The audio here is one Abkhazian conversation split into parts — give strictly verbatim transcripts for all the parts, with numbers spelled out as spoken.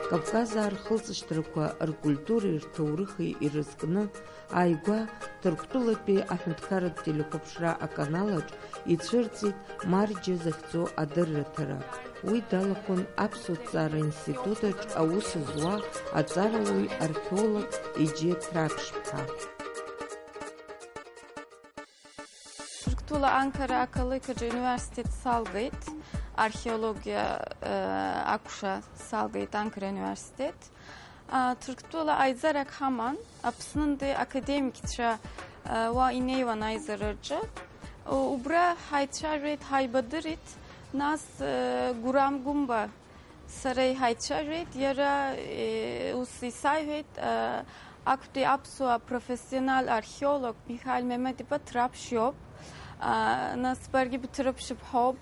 Кавказаа рхылҵышьҭрақәа ркультуреи рҭоурыхи ирызкны, ааигәа Ҭырқәтәылатәи аҳәынҭқарратә телехәаԥшра аканалаҿ ицәырҵит Марџьа захьӡу адырраҭара. Уи далахәын Аԥсуа ҭҵаара институт аҿы аус зуа аҵарауаҩ археолог Иџье Ҭраԥшьԥҳа. Ҭырқәтәыла Анкара ақалақь аҿы ауниверситет салгеит, археологиа, э, акәша салгеит Анкара ауниверситет. А, Ҭырқәтәыла аизарак ҳаман, Аԥснынтәи академикцәа, э, уа инеиуан аизараҿы. У-, убра ҳаицәажәеит, ҳаибадырит, нас, э, Гурам Гәымба сара иҳаицәажәеит, иара, э, ус исаиҳәеит, э, актәи аԥсуа профессионал археолог Михаил Мемед-иԥа Ҭраԥшь иоуп. А, нас баргьы бҭрыԥшьыԥҳоуп,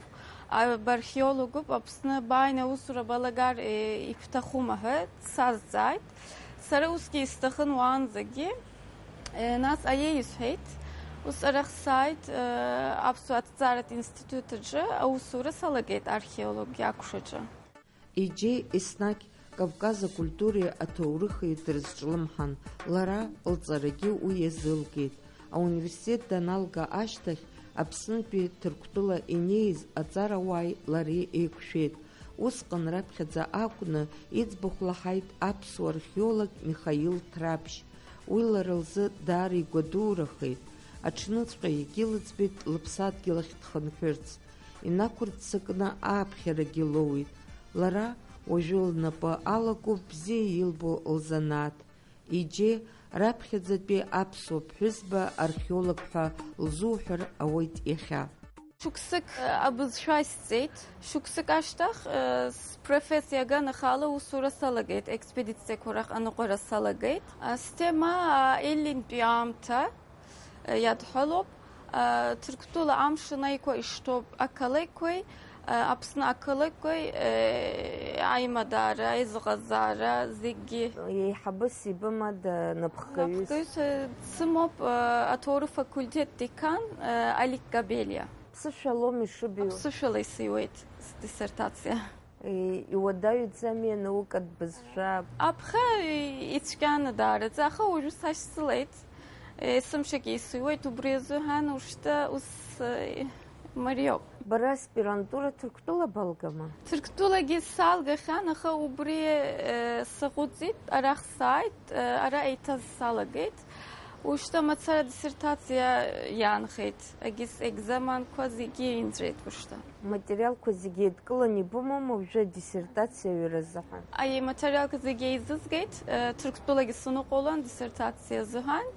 а, бархеологуп, Аԥсны бааины аусура балагар, э, ибҭахума ҳәа дсазҵааит. Сара усгьы исҭахын уаанӡагьы. Э, нас аиеи исҳәеит. Ус арахь сааит, э, аԥсуа аҭҵааратә институт аҿы аусура салагеит археологиа акәшаҿы. Иџье еснагь Кавказ акультуреи аҭоурыхи дрызҿлымҳан, лара лҵарагьы уи иазылгеит. Ауниверситет даналга ашьҭахь, Аԥснытәи Ҭырқәтәыла инеиз аҵарауааи лареи еиқәшәеит. Усҟан раԥхьаӡа акәны иӡбахә лаҳаит аԥсуа археолог Михаил Ҭраԥшь. Уи лара лзы даара игәадурахеит. Аҽныҵәҟьа иагьылыӡбеит лыԥсадгьыл ахь дхынҳәырц. Инақәырццакны ааԥхьарагьы лоуит. Лара уажәы лнапы алакуп бзиа илбо лзанааҭ. Иџье раԥхьаӡатәи аԥсуа ԥҳәызба археолог ҳәа лзуҳәар ауеит иахьа. Шықәсык, э, абызшәа сҵеит. Шықәсык ашьҭахь, э, спрофессиа аганахьала аусура салагеит, експедициақәа рахь аныҟәара салагеит. Астема, а, Еллинтәи аамҭа, э, иадҳәалоуп. А, Ҭырқәтәыла амш анеиқәа ишҭоуп ақалақьқәеи, а, Аԥсны ақалақьқәеи, э, аимадара, аизыҟазаара зегьы. Еиҳабыс ибымада, напхгаҩыс? Напхгаҩыс, э, дсымоуп, э, аҭоурых факультет декан, э, Алик Габелиа. Ԥсышәалоуми ишыбиу? Аԥсышәала исиуеит сдиссертациа. Е, иуадаҩӡами анаукатә бызшәа? Аԥхьа ицәгьаны даараӡа, аха уажәы сашьцылеит. Е, есымшагьы исиуеит, убри азыҳәан ушьҭа ус, е, мариоуп. Бара аспирантура Ҭырқәтәыла балгама? Ҭырқәтәылагьы салгахьан, аха убри, е, саҟәыҵит, арахь сааит, е, ара еиҭа салагеит. Ушьҭа мацара диссертациа иаанхеит, егьыс-, екзаменқәа зегьы инҵәеит ушьҭа. Материалқәа зегьы еидкыланы ибымоума уажәы адиссертациа аҩра азыҳәан? Аиеи, аматериалқәа зегьы еизызгеит, э, Ҭырқәтәылагьы саныҟоулан диссертациа азыҳәан,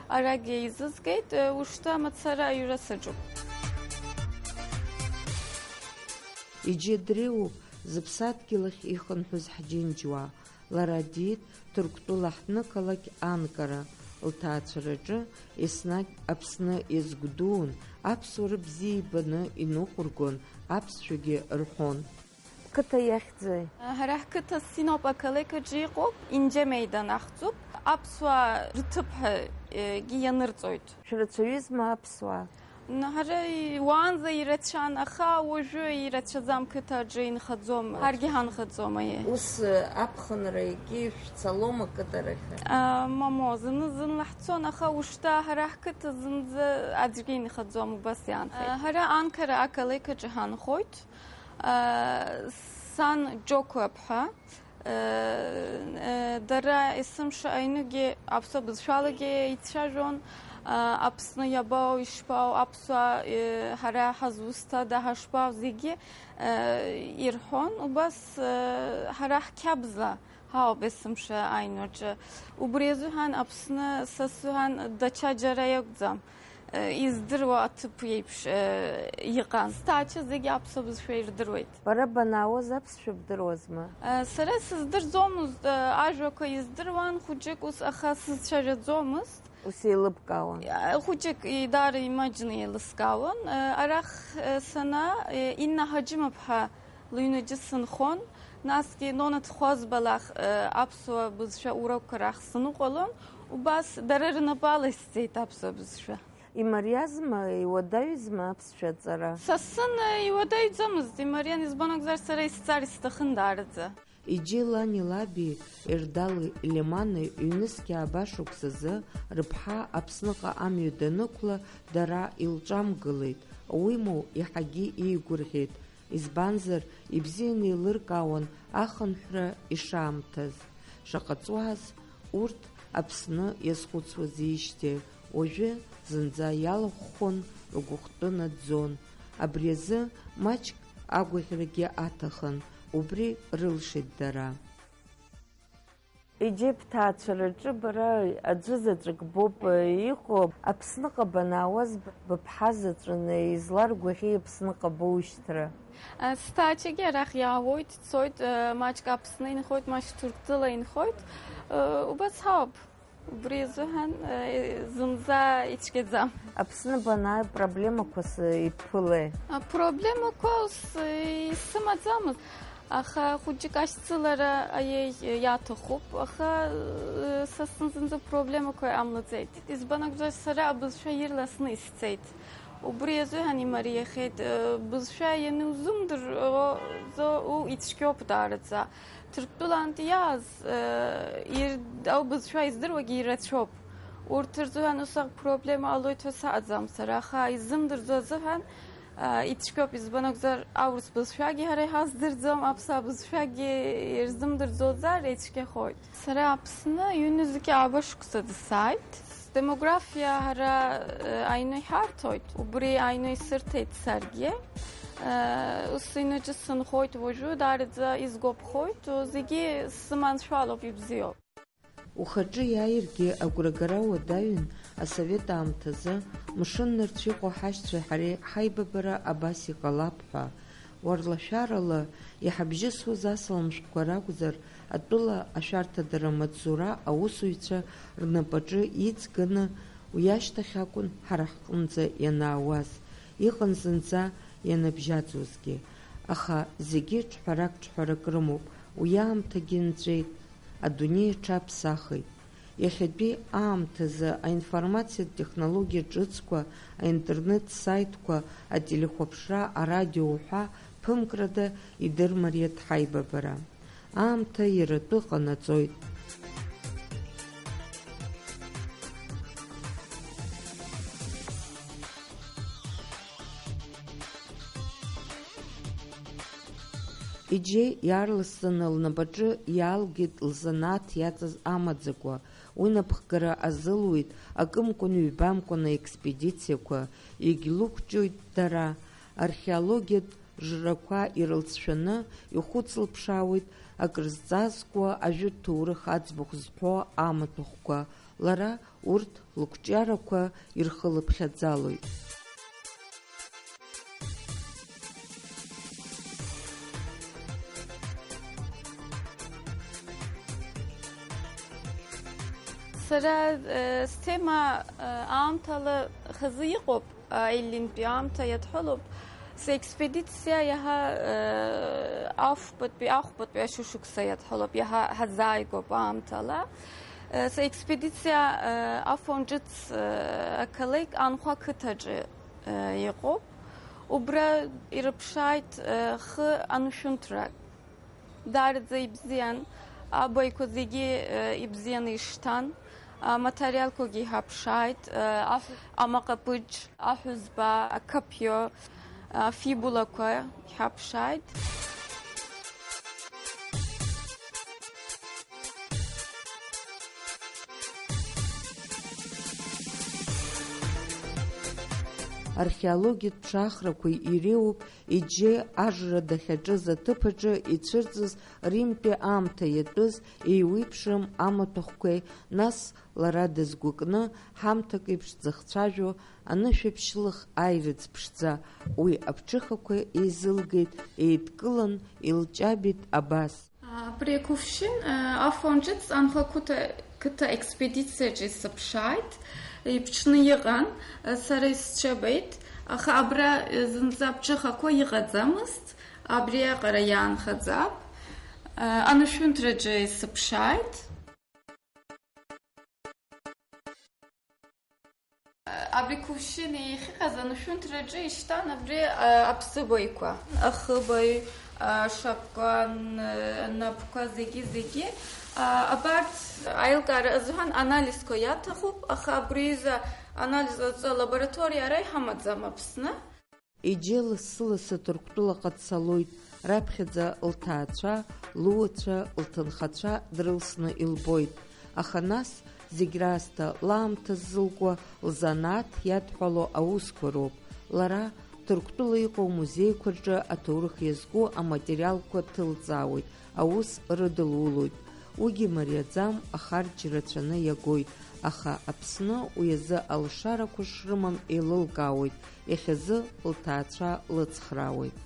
арагьы еизызгеит, э, ушьҭа мацара аҩра саҿуп. Иџье дреиуоуп зыԥсадгьыл ахь ихынҳәыз ҳџьынџьуаа. Лара диит Ҭырқәтәыла ҳҭнықалақь Анкара. Лҭаацәараҿы еснагь Аԥсны иазгәдуун, аԥсуара бзиа ибаны иныҟәыргон, аԥсшәагьы рҳәон. Қыҭа иахьӡи? Ҳара ҳқыҭа Синоп ақалақь аҿы иҟоуп, Инџьа меидан ахьӡуп. Аԥсуаа рҭыԥ ҳәа, егьи ианырҵоит. Шәрацәаҩызма аԥсуаа? Н-, ҳара и-, уаанӡа ирацәан, аха уажәы ирацәаӡам, қыҭа аҿы инхаӡом, ҳаргьы ҳанхаӡом, аиеи. Ус, э, аԥхынра егьи шәцалома қыҭарахь? А, мамоу, зны-зынла ҳцон, аха ушьҭа ҳара ҳқыҭа зынӡа аӡәгьы инхаӡом, убас иаанхеит. А, ҳара Анкара ақалақь аҿы ҳанхоит. А, сан Џьоқәа ԥҳа, Э, э, дара есымша аҩныгьы аԥсуа бызшәалагьы еицәажәон, а, Аԥсны иабау, ишԥау, аԥсуаа, э, ҳара ҳазусҭада, ҳашԥау, зегьы, э, ирҳәон. Убас, э, ҳара ҳқьабзла ҳауп есымша аҩнаҿы. Убри азыҳәан Аԥсны са сзыҳәан даҽаџьара иакәӡам. Издыруа аҭыԥ еиԥш, э, иҟан. Сҭаацәа зегьы аԥсуа бызшәа ирдыруеит. Бара банаауаз аԥсшәа бдыруазма? Э, сара сыздырӡомызт, э, ажәақәа издыруан хәыҷык ус, аха сызцәажәаӡомызт. Ус еилыбкаауан? Э, хәыҷык, э, даара имаҷны еилыскаауан. Э, арахь, э, санаа, э, Инна Ҳаџьымаԥҳа лыҩнаҿы сынхон. Насгьы Нона Ҭхәазба лахь, э, аԥсуа бызшәа урокқәа рахь сныҟәалон. Убас дара рнапала исҵеит аԥсуа бызшәа. Имариазма, иуадаҩызма аԥсшәа аҵара? Са сзын, э, иуадаҩӡамызт, имариан, избан акәзар, сара исҵар исҭахын даараӡа. Иџьеи лани лаби, Ердали Лемани, ҩнызқьи ааба шықәсазы рыԥҳа Аԥсныҟа амҩа данықәла, дара илҿамгылеит, уимоу, иаҳагьы иеигәырӷьеит, избанзар, ибзианы еилыркаауан ахынҳәра ишаамҭаз. Шаҟа ҵуаз урҭ Аԥсны иазхәыцуазижьҭеи, уажәы зынӡа иалахәхон, ргәыхәтәы наӡон. Абри азы маҷк агәаӷьрагьы аҭахын, убри рылшеит дара. Иџьеи бҭаацәараҿы бара аӡәы заҵәык боуп иҟоу, Аԥсныҟа банаауаз быԥҳа заҵәын, изларгәаӷьи Аԥсныҟа боушьҭра? Сҭаацәагьы арахь иаауеит, цоит, маҷк Аԥсны инхоит, маҷк Ҭырқәтәыла инхоит, убас ҳауп. Убри азыҳәан, э, зынӡа ицәгьаӡам. Аԥсны банааи, проблемақәас, э, ибԥылеи? Апроблемақәа ус, э, исымаӡамызт, аха хәыҷык ашьцылара аиеи иаҭахуп, аха, э, са сзын зынӡа проблемақәа иҟамлаӡеит. Избан акәзар, сара абызшәа ирласны исҵеит. Убри азыҳәан имариахеит, э, бызшәа ианузымдыруа, ицәгьоуп даараӡа. Ҭырқәтәылантә иааз, э, ир-, аубызшәа издыруагьы ирацәоуп. Урҭ рзыҳәан ус аҟ проблема ҟалоит ҳәа саҟаӡам сара, аха иззымдырӡо азыҳәан, э, ицәгьоуп, избан акәзар, аурыс бызшәагьы ҳара иҳаздырӡом, аԥсуа бызшәагьы ирзымдырӡозар ицәгьахоит. Сара Аԥсны ҩынҩажәи ааба шықәсазы сааит. Сдемографиа ҳара, э, аҩны иҳарҭоит, убри аҩны исырҭеит саргьы. Э, ус иҩнаҿы сынхоит уажәы, даараӡа изгәаԥхоит, зегьы сзыманшәалоуп, ибзиоуп. Ухаҿы иааиргьы агәрагара уадаҩын асовет аамҭазы, мшын нырцә иҟоу ҳашьцәеи ҳареи ҳаибабара абас иҟалап ҳәа. Уарлашәарала иҳабжьысуаз асалам шәҟәқәа ракәзар, атәыла ашәарҭадара амаҵзура аусзуҩцәа рнапаҿы иҵганы, уи ашьҭахь акәын ҳара ҳҟынӡа ианаауаз, иҟан зынӡа ианыбжьаӡуазгьы. Аха зегьы ҿҳәарак-ҿҳәарак рымоуп, уи аамҭагьы нҵәеит, адунеи аҽаԥсахит. Иахьатәи аамҭазы аинформациатә технологиа ҿыцқәа, аинтернет саитқәа, ателехәаԥшра, арадио уҳәа, ԥымкрада идырмариат ҳаибабара. Аамҭа иара атәы ҟанаҵоит. Иџьеи иаарласӡаны лнапаҿы иаалгеит лзанааҭ иаҵаз амаӡақәа, уи напхгара азылуеит акымкәан-ҩбамкәан аекспедициақәа, иагьлықәҷоит дара, археологиатә жрақәа ирылҵшәаны ихәыцлыԥшаауеит акрызҵазкуа ажәытәтәуарых аӡбахә зҳәо амаҭәахәқәа, лара урҭ лықәҿиарақәа ирхылыԥхьаӡалоит. Сара, э, сҭема, э, аамҭала хазы иҟоуп, э, аеллинтәи аамҭа иадҳәалоуп. Секспедициа иаҳа, э, афбатәи, ахәбатәи ашәышықәса иадҳәалоуп, иаҳа ҳазааигәоуп аамҭала. Э, секспедициа, э, Афон ҿыц, э, ақалақь Анхәа қыҭаҿы, э, иҟоуп. Убра ирыԥшааит, э, хы анышәынҭра. Даараӡа ибзиан, абаҩқәа зегьы, э, ибзианы ишҭан, аматериалқәагьы иҳаԥшааит, э, аҳ-, амаҟапыџь, аҳәызба, ақаԥио, афибулақәа иҳаԥшааит. Археологиатә ԥшаахрақәа иреиуоуп Иџьеи ажра дахьаҿыз аҭыԥ аҿы ицәырҵыз Римтәи аамҭа иатәыз еиуеиԥшым амаҭәахәқәеи, нас лара дызгәыкны ҳамҭак еиԥш дзыхцәажәо анышәаԥшьлых аирыӡ ԥшӡа, уи аԥҽыхақәа еизылгеит, еидкылан илҷабит абас. Абри ақәыфшьын, Афон ҿыц Анхәа қыҭа, қыҭа експедициаҿы исыԥшааит, иԥҽны иҟан, сара исчабеит, аха абра зынӡа аԥҽыхақәа иҟаӡамызт, абриаҟара иаанхаӡап, анышәынҭраҿы исыԥшааит. Абри Кувшин иахьыҟаз анышәынҭраҿы ишьҭан абри, а, аԥсыбаҩқәа. Ахыбаҩ, а, ашапкан, а, анапқәа, зегьы-зегьы. А, абарҭ аилкаара азыҳәан анализқәа иаҭахуп, аха абри аҩыза анализ ҟазҵо алабораториа ара иҳамаӡам Аԥсны. Иџье лассы-лассы Ҭырқәтәылаҟа дцалоит, раԥхьаӡа лҭаацәа, луацәа, лҭынхацәа дрылсны илбоит. Аха нас, зегь раасҭа лаамҭа ззылкуа лзанааҭ иадҳәало аусқәа роуп. Лара Ҭырқәтәыла иҟоу амузеиқәа рҿы аҭоурых иазку аматериалқәа ҭылҵаауеит, аус рыдылулоит. Уигьы мариаӡам, ахарџь рацәаны иагоит, аха Аԥсны уи азы алшарақәа шрымам еилылкаауеит, иахьазы лҭаацәа лыцхраауеит.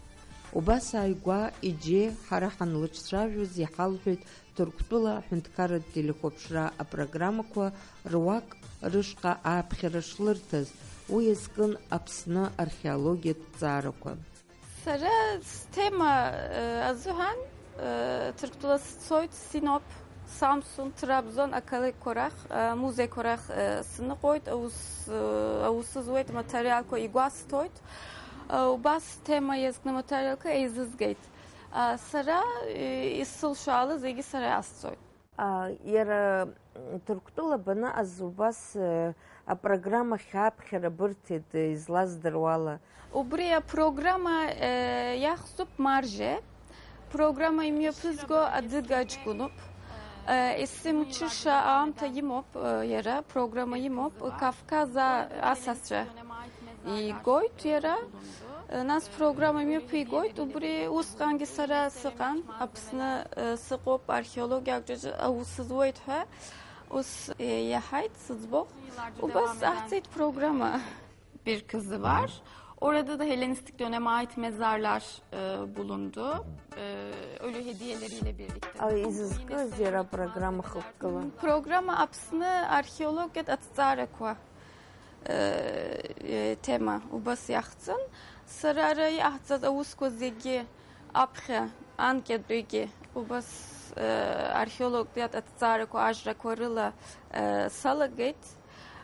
Убас ааигәа Иџье ҳара ҳанлыҿцәажәоз иҳалҳәеит Ҭырқәтәыла аҳәынҭқарратә телехәаԥшра апрограммақәа руак рышҟа ааԥхьара шлырҭаз, уи иазкын Аԥсны археологиатә ҭҵаарақәа. Сара сҭема, э, азыҳәан, э, Ҭырқәтәыла сцоит, Синоп, Самсун, Трабзон ақалақьқәа рахь, э, амузеиқәа рахь, э, сныҟәоит, аус, э, аус зуеит, аматериалқәа игәасҭоит. Э, убас сҭема иазкны аматериалқәа еизызгеит. Э, сара, э, исылшо ала зегьы сара иасҵоит. А, иара, м, Ҭырқәтәыла баныҟаз убас, э, апрограмма хьааԥхьара бырҭеит, э, излаздыруала. Убри апрограмма, э, иахәҭоуп маржьа. Программа имҩаԥызго аӡыга аҷкәыноуп. Э, есымчыша аамҭа имоуп, э, иара, программа имоуп, Кавказ а-, асасцәа игоит иара. Э, нас программа имҩаԥигоит, убри усҟангьы сара сыҟан, Аԥсны, э, сыҟоуп, археологиа акҿаҿы аус зуеит ҳәа, ус, э, иаҳаит сыӡбахә. Убас аҳҵеит программа. Bir kızı var. Orada da Helenistik döneme ait mezarlar, e, bulundu. E, ölü hediyeleriyle birlikte. Ay, izizkız yara программа хыккала. Программа Аԥсны археологиатә аҭҵаарақәа, э, э, тема убас иахҵын. Сара ара иҟаҳҵаз аусқәа зегьы аԥхьа анкьатәигьы убас, э, археологиатә аҭҵаарақәа ажрақәа рыла, э, салагеит.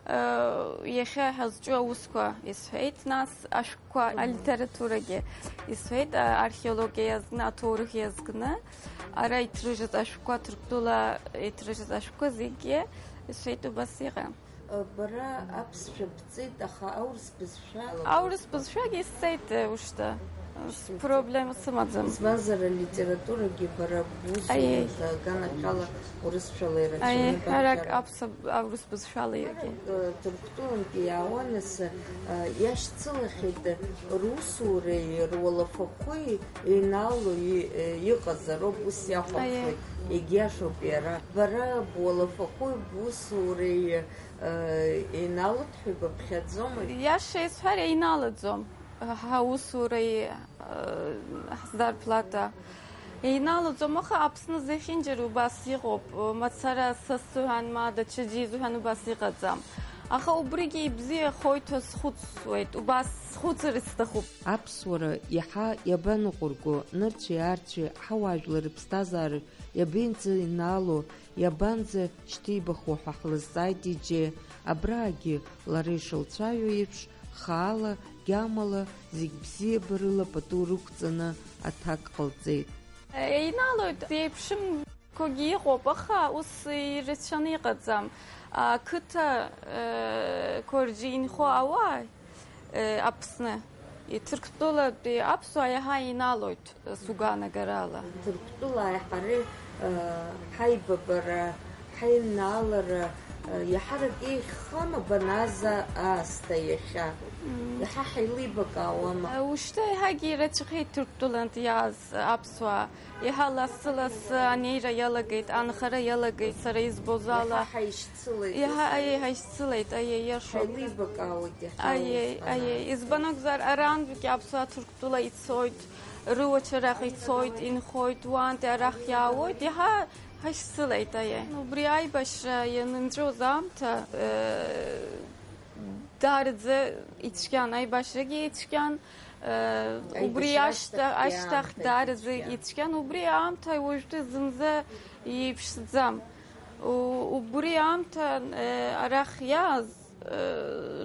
Э, иахьа ҳазҿу аусқәа исҳәеит, нас ашәҟәқәа, алитературагьы исҳәеит, а, археологиа иазкны, аҭоурых иазкны, ара иҭрыжьыз ашәҟәқәа, Ҭырқәтәыла иҭрыжьыз ашәҟәқәа зегьы исҳәеит, убас иҟан. Бара аԥсшәа бҵеит, аха аурыс бызшәа? Аурыс бызшәагьы исҵеит, э, ушьҭа. Ишәымҵеит. Проблема сымаӡам. Избанзар, алитературагьы бара бусура, аиеи, аганахьала урысшәала ирацәаны. Аиеи, ҳарак бабжьара. Аԥса-, аурыс бызшәала иаргьы. Э, Ҭырқәтәылантәи иаауан асы, э, иашьцылахьеит русуреи руалафахәи еинаало и-, э, иҟазароуп, ус иахәаԥшуеит, аиеи, егьиашоуп иара. Бара буалафахәи бусуреи, э, еиналоит ҳәа ибаԥхьаӡома? Иаша исҳәар, еиналаӡом. Ҳаусуреи, э, ҳзарплата еиналаӡом, аха Аԥсны зехьынџьара убас иҟоуп, мацара са сзыҳәан, ма даҽаӡәы изыҳәан убас иҟаӡам. Аха убригьы ибзиахоит ҳәа схәыцуеит, убас схәыцыр сҭахуп. Аԥсуара иаҳа иабаныҟәырго, нырцәи аарцәи ҳауаажәлар рыԥсҭазаара иабеинӡанаало, иабанӡа шьҭибахуа ҳәа ҳлызҵааит Иџье. Абраагьы, лара ишылцәажәо еиԥш, хаала, гьамала, зегь бзиабарыла пату рықәҵаны аҭак ҟалҵеит. Еиналоит, еиԥшымқәагьы иҟоуп, аха ус ирацәаны иҟаӡам. Ақыҭа, э, қәа рҿы инхо ауаа, э, Аԥсны, Ҭырқәтәылатәи аԥсуаа иаҳа еиналоит. Сгәаанагарала. Ҭырқәтәылааи ҳареи, э, ҳаибабара, ҳаинаалара, э, иаҳарак еиӷьхама баназа аасҭа иахьа? Мм. Иаҳа ҳаилибакаауама? Э, ушьҭа еиҳагьы ирацәахеит Ҭырқәтәылантә иааз аԥсуаа. Иаҳа лассы-лассы анеира иалагеит, анхара иалагеит, сара избоз ала. Иаҳа ҳаишь- Ҳаишьцылеит. Иаҳа, аиеи, ҳаишьцылеит, аиеи, иашоуп. Ҳаилибакаауеит иаҳа. Аиеи, усҟан аиеи. Избан акәзар, арантәгьы аԥсуаа Ҭырқәтәыла ицоит, рыуацәа рахь ицоит, инхоит, уантәи арахь иаауеит, иаҳа ҳаишьцылеит, аиеи. Убри аибашьра ианынҵәоз аамҭа, э, даараӡа ицәгьан, аибашьрагьы ицәгьан, э, убри аибашьра ашьҭа-, ашьҭахьгьы ашьҭахь аамҭагьы даараӡа ицәгьан. Ицәгьан, убри аамҭа уажәтәи зынӡа иеиԥшӡам. У-, убри аамҭа, э, арахь иааз,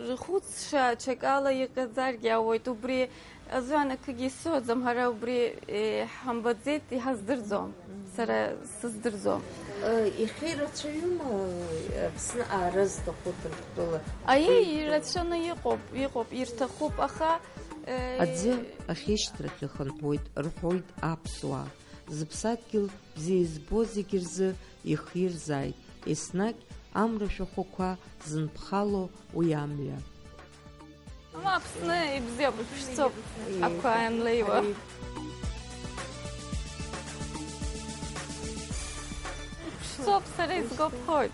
Рхәыцша ҽакала иҟаҵаргьы ауеит, убри азы акгьы исҳәаӡом, ҳара убри, э, ҳамбаӡеит, иҳаздырӡом, сара сыздырӡом. Э, ихьы ирацәаҩума, э, Аԥсны аара зҭаху Ҭырқәтәыла? Аиеи, ирацәаны иҟоуп, иҟоуп, ирҭахуп, аха, э, Аӡы ахьышьҭрахь ихынҳәуеит, рҳәоит аԥсуаа. Зыԥсадгьыл бзиа избо зегь рзы ихирзааит, еснагь амра шәахәақәа зынԥхало уи амҩа. Ма Аԥсны ибзиоуп, иԥшӡоуп ақәа анлеиуа. Иԥшӡоуп, сара изгәаԥхоит.